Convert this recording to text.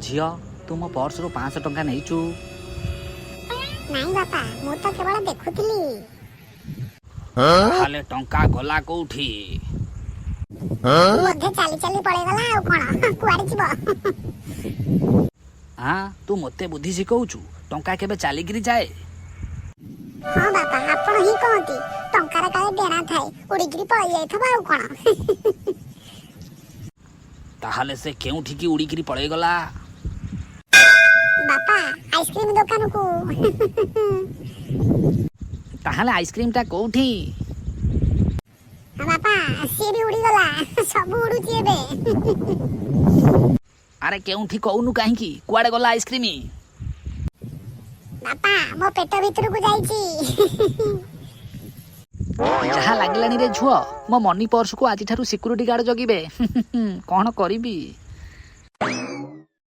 ଝିଅ, ତୁ ମୋ ପର୍ସରୁ 500 ଟଙ୍କା ନେଇଛୁ? ନାଇଁ ବାପା, ମୁଁ ତ କେବଳ ଦେଖୁଥିଲି। ତାହେଲେ ଟଙ୍କା ଗଲା କୋଉଠି? ବୋଧେ ଚାଲି ଚାଲି ପଳେଇଗଲା, ଆଉ କଣ, କୁଆଡେ ଯିବ? ଆଁ, ତୁ ମୋତେ ବୁଦ୍ଧି ଶିଖଉଛୁ? ଟଙ୍କା କେବେ ଚାଲିକିରି ଯାଏ? ହଁ ବାପା, ଆପଣ ହିଁ କହନ୍ତି ଟଙ୍କାର କାଳେ ଡେଣା ଥାଏ, ଉଡ଼ିକିରି ପଳେଇ ଯାଇଥିବ, ଆଉ କଣ। ତାହେଲେ ସେ କେଉଁଠିକି ଉଡ଼ିକିରି ପଳେଇଗଲା? ବାପା, ଆଇସ୍କ୍ରିମ ଦୋକାନକୁ। ତାହେଲେ ଆଇସ୍କ୍ରିମଟା କୋଉଠି? ହଁ ବାପା, ସିଏ ବି ଉଡ଼ିଗଲା। ସବୁ ଉଡୁଛି ଏବେ। ଆରେ, କେଉଁଠି କହୁନୁ କାହିଁକି? କୁଆଡେ ଗଲା ଆଇସ୍କ୍ରିମ? ବାପା, ମୋ ପେଟ ଭିତରକୁ ଯାଇଛି। ଯାହା ଲାଗିଲାଣି ରେ ଝୁଅ, ମୋ ମନି ପର୍ସକୁ ଆଜିଠାରୁ ସିକ୍ୟୁରିଟି ଗାର୍ଡ ଜଗିବେ। କଣ କରିବି?